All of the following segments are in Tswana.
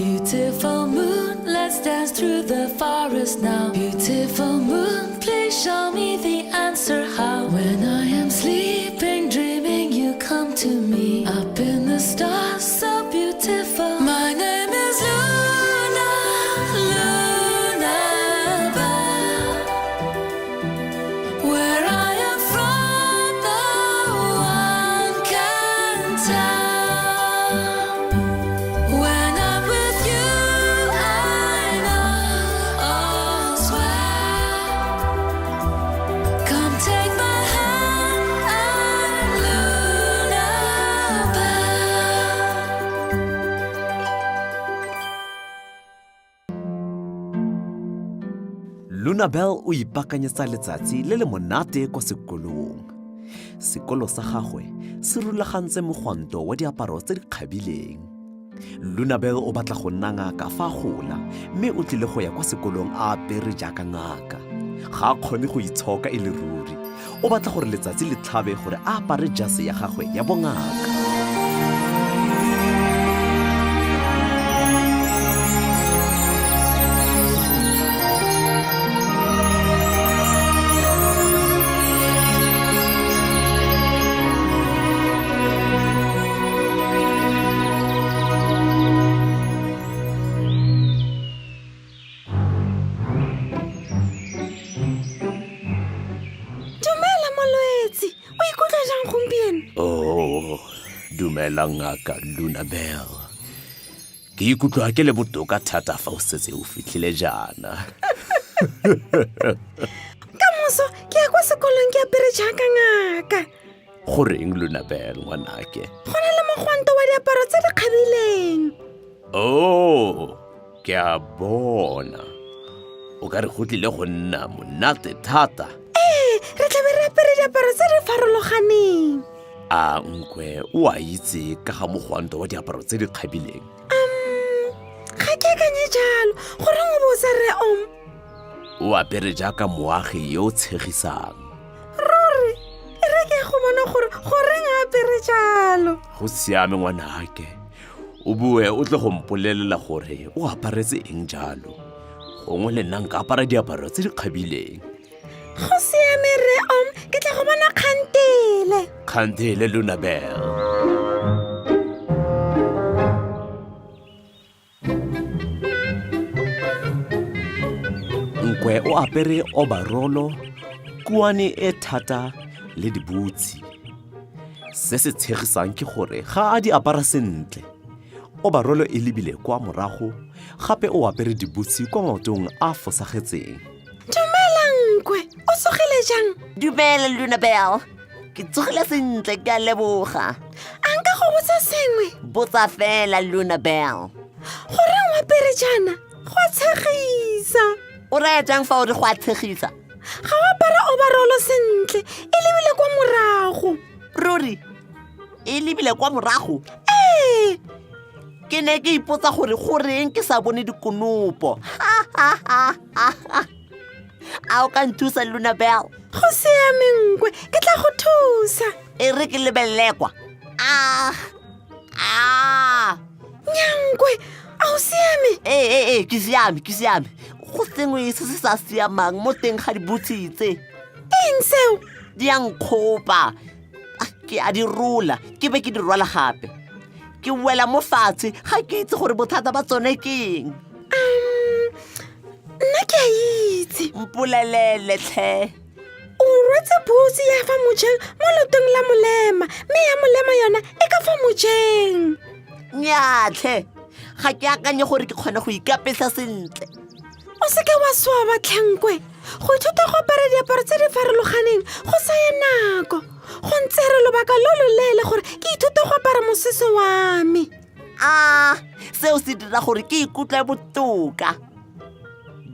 Beautiful moon, let's dance through the forest now. Beautiful moon, please show me the answer how. When I am sleeping, dreaming, you come to me. Up in the stars, so beautiful. My name is Luna, Luna Bell. Where I am from, no one can tell. When I'm with you, I know all's well. Come take my hand, I'm Luna Bell. Lunabel o ipaakanyetsa letsatsi le le monate kwa sekolong. Sekolo sa gagwe se rulagantse mogwanto wa diaparo tse di kgabileng. Lunabel o batla go nna ngaka fa a gola mme o tlile go ya kwa sekolong a apere jaaka ngaka. Ga a kgone go itshoka e le ruri. O batla gore letsatsi le tlhabe gore a apare jase ya gagwe ya bongaka. Dumela molwetsi, o ikutlwa jang gompieno? Oh, dumela ngaka Lunabel. Ke ikutlwa ke le botoka thata fa o setse o fitlhile jaana. Ka moso ke ya kwa sekolong ke apere jaaka ngaka. Goreng Lunabel ngwanake? Go na le mogwanto wa diaparo tse di kgabileng. Oh, ke a bona. O ka re go tlile go nna monate thata. Ee, re tlabe re apere diaparo tse di farologaneng. A nkwe o a itse ka ga mogwanto wa diaparo tse di kgabileng? Ga ke akanye jalo, goreng o botsa rre Om? O apere jaaka moagi yo o tshegisang. Ruri, e re ke go bona gore goreng a apere jalo. Go siame ngwanake. O bue o tle go mpolelela gore o aparetse eng jalo. Gongwe le nna nka apara diaparo tse di kgabileng. Go siame rre Om, ke tla go bona kgantele. Kgantele Lunabel. Nkwe o apere obarolo, kuane e thata le dibutsi. Se se tshegisang ke gore ga a di apara sentle. Obarolo e lebile kwa morago, gape o apere dibutsi kwa maotong a fosagetseng. Dumela nkwe, o tsogile jang? Dumela Lunabel, ke tsogile sentle, ke a leboga. A nka go botsa sengwe? Botsa fela Lunabel. Goreng o apere jaana? Go a tshegisa. O raya jang fa o re go a tshegisa? Ga o apara obarolo sentle, e lebile kwa morago. Ruri, e lebile kwa morago? Ee. Ke ne ke ipotsa gore goreng ke sa bone dikonopo. A o ka nthusa Lunabel? Go siame nkwe, ke tla go thusa. E re ke lebelele kwa. Ah, ah. Nyankwe, a o siame? Ee, ee, ee, ke siame, ke siame. Go sengwe se se sa siamang mo teng ga dibutshi tse. Eng seo? Di a nkgopa. Ke a di rola, ke be ke di rwala gape. Ke wela mo fatshe, ga ke itse gore bothata ba tsone ke eng. Nna ke a itse. Mpolelele tlhe. O rwetse butsi ya fa mojeng mo lotong la molema, mme ya molema yona e ka fa mojeng. Nnyaa tlhe, ga ke akanye gore ke kgone go ikapesa sentle. O seke wa swaba tlhankwe, go ithuta go apara diaparo tse di farologaneng go tsaya nako. Go ntsere lobaka lo loleele gore ke ithute go apara mosese wa me. Ah, seo se dira gore ke ikutlwe botoka.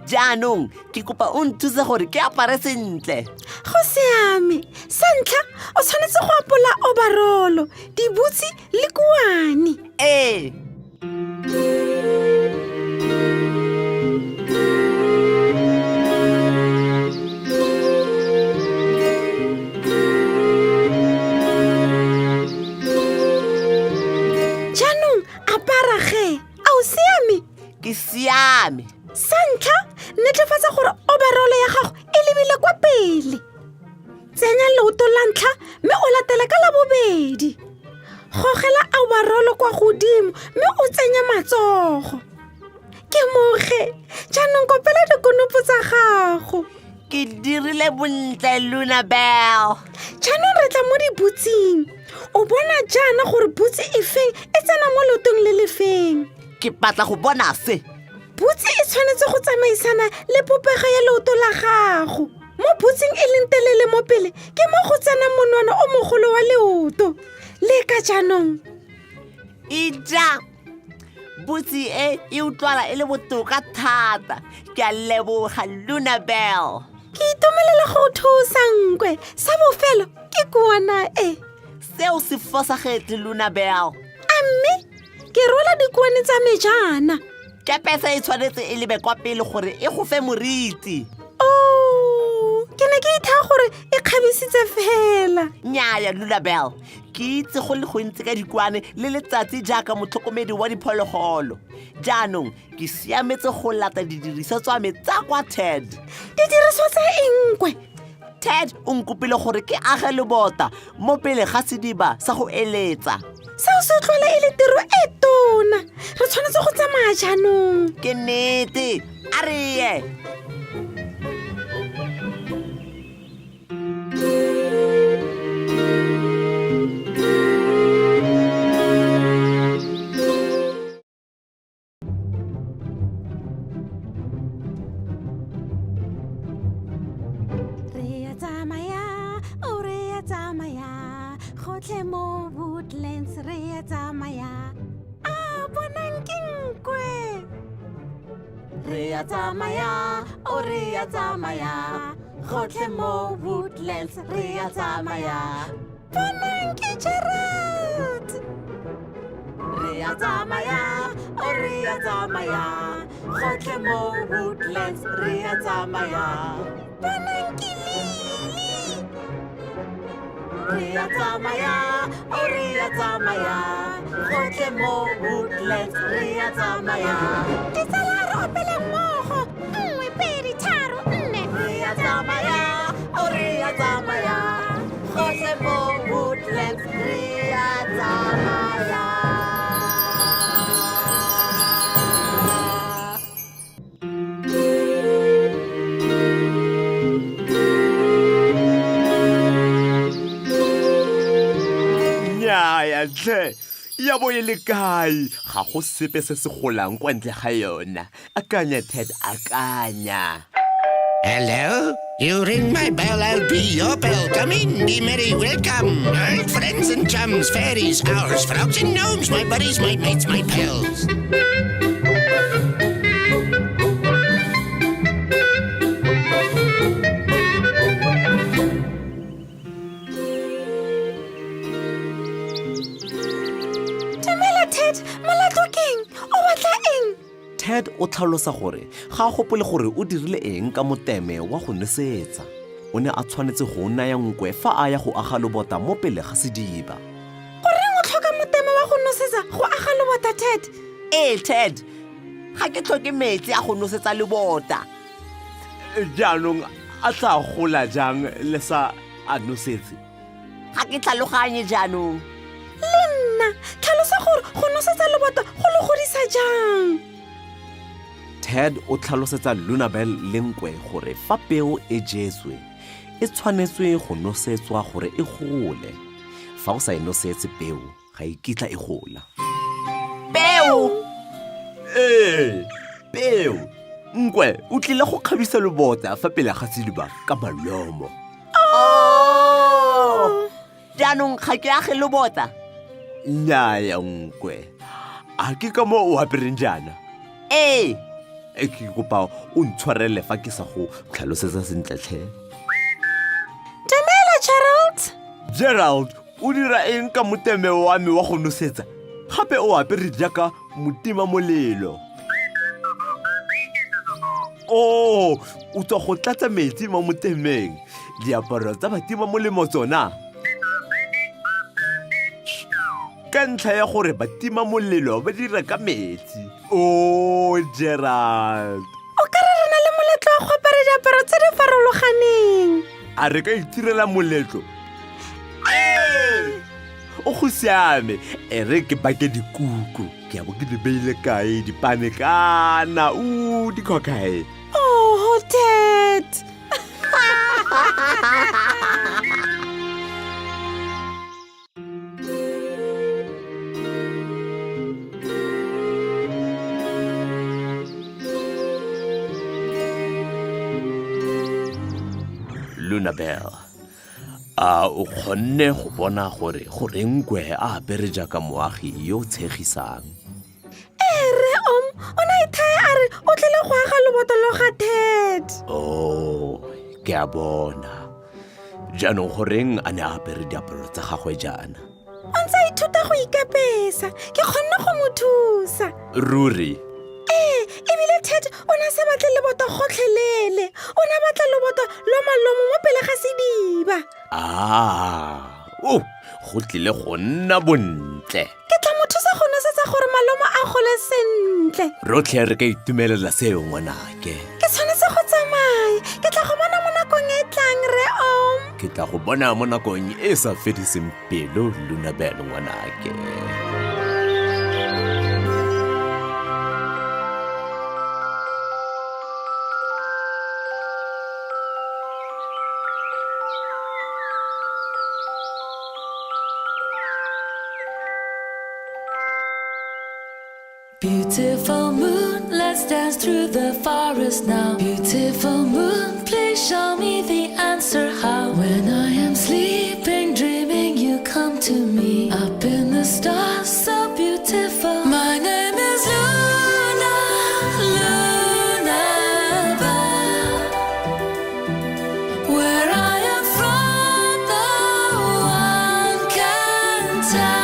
Jaanong ke kopa o nthuse gore ke apare sentle. Go siame. Sa ntlha, o tshwanetse go apola obarolo, dibutsi le kuane. Ee. Jaanong apara ge. A o siame? Ke siame. Sa ntlha, netefatsa gore overall ya gago e lebile kwa pele. Tsenya leoto la ntlha mme o latele ka la bobedi. Gogela overall kwa godimo mme o tsenye matsogo. Ke moge, jaanong kopela dikonopo tsa gago. Ke dirile bontle, Luna Bell. Jaanong re tla mo dibutsing. O bona jaana gore butse e feng e tsena mo leotong le le feng. Ke batla go bona se. Butse e tshwanetse go tsamaisana le popego ya leoto la gago. Mo butseng e leng telele mo pele ke mo go tsenang monwana o mogolo wa leoto. Leka jaanong. Ija! Butse e e utlwala e le botoka thata. Ke a leboga, Luna Bell. Ke itumelela go thusa nkwe. Sa bofelo ke kuana e. Seo se fosagetse, Luna Bell. A mme ke rwala dikuane tsa me jaana. Kepese e tshwanetse e lebe kwa pele gore e go fe moriti. Oh, ke ne ke ithaya gore e kgabisitse fela. Nnyaya, Luna Bell. Ke itse go le gontsi ka dikwane le letsatsi jaaka motlhokomedi wa diphologolo. Jaanong ke siametse go lata didiriswa tsa me tsa kwa Ted. Didiriswa tsa eng kwe? Ted o nkopile gore ke age lobota mo pele ga sediba sa go eletsa. Seo se utlwala e le tiro e tona. Re tshwanetse go tsamaya jaanong. Ke nnete. A re ye. Re a tsamaya, o re a tsamaya, gotlhe mo Woodlands re a tsamaya. A bonang ke nkwe. Re a tsamaya, o re a tsamaya, gotlhe mo Woodlands re a tsamaya. Bonang ke Gerald. Re a tsamaya, o re a tsamaya, gotlhe mo Woodlands re a tsamaya. Bonang ke Lily. Re a tsamaya, o re a tsamaya, gotlhe mo Woodlands re a tsamaya. Ditsala re opele mmogo, 1, 2, 3, 4. Re a tsamaya, o re a tsamaya, gotlhe mo Woodlands re a tsamaya. Nnyaya tlhe, ya bo e le kae? Ga go sepe se se golang kwa ntle ga yona. Akanya, Ted, akanya. Hello? You ring my bell, I'll be your bell. Come in, be merry, welcome. Old friends and chums, fairies, owls, frogs and gnomes, my buddies, my mates, my pals. Dumela Ted, molato keng? O batla eng? Ted o tlhalosa gore ga a gopole gore o dirile eng ka moteme wa go nosetsa. O ne a tshwanetse go o naya nkwe fa a ya go aga lobota mo pele ga sediba. Goreng o tlhoka moteme wa go nosetsa go aga lobota, Ted? Ee, Ted, ga ke tlhoke metsi a go nosetsa lobota. Jaanong a tla gola jang le sa a nosetse? Ga ke tlhaloganye jaanong. Le nna, tlhalosa gore go nosetsa lobota go le godisa jang. Ted o tlhalosetsa Lunabel le nkwe gore fa peo e jetswe, e tshwanetswe go nosetswa gore e gole. Fa o sa e nosetse peo, ga e kitla e gola. Peo! Ee, peo. Nkwe o tlile go kgabisa lobota fa pele ga sediba ka malomo. Oh! Jaanong ga ke age lobota. Nnyaya nkwe. A ke ka mo o apereng jaana? Ee. E ke kopa o ntshwarele fa ke sa go tlhalosetsa sentle tlhe. Dumela Gerald. Gerald, o dira eng ka moteme wa me wa go nosetsa? Gape o apere jaaka motima molelo. Oh, o tswa go tlatsa metsi mo motemeng. Diaparo tsa batima molemo tsona. Ka ntlha ya gore batima molelo ba dira ka metsi. O Gerald. O ka re re na le moletlo wa go apara diaparo tse di farologaneng. A re ka itirela moletlo? Ee! O go siame, e re ke bake dikuku. Ke a bo ke di beile kae dipane kana o dikhokae. Oh, Ted. Lunabel, a o kgonne go bona gore goreng kwe a apere jaaka moagi yo o tshegisang? Ee, rre Om o ne a ithaya a re o tlile go aga loboto lo ga Ted. Oh, ke a bona. Jaanong goreng a ne a apere diaparo tsa gagwe jaana? O ntse a ithuta go ikapesa. Ke kgonne go mo thusa. Ruri? Ee, ebile Ted o ne a sa batle leboto gotlhelele. O ne a batla loboto lo malomo mo pele ga sediba. Ah, oh, go tlile go nna bontle. Ke tla mo thusa go nosetsa gore malomo a gole sentle. Rotlhe re ka itumelela seo, ngwanake. Ke tshwanetse go tsamaya. Ke tla go bona mo nakong e tlang, Rre Om. Ke tla go bona mo nakong e sa fediseng pelo, Lunabel, ngwanake. Beautiful moon, let's dance through the forest now. Beautiful moon, please show me the answer how. When I am sleeping, dreaming, you come to me. Up in the stars, so beautiful. My name is Luna, Luna Bell. Where I am from, no one can tell.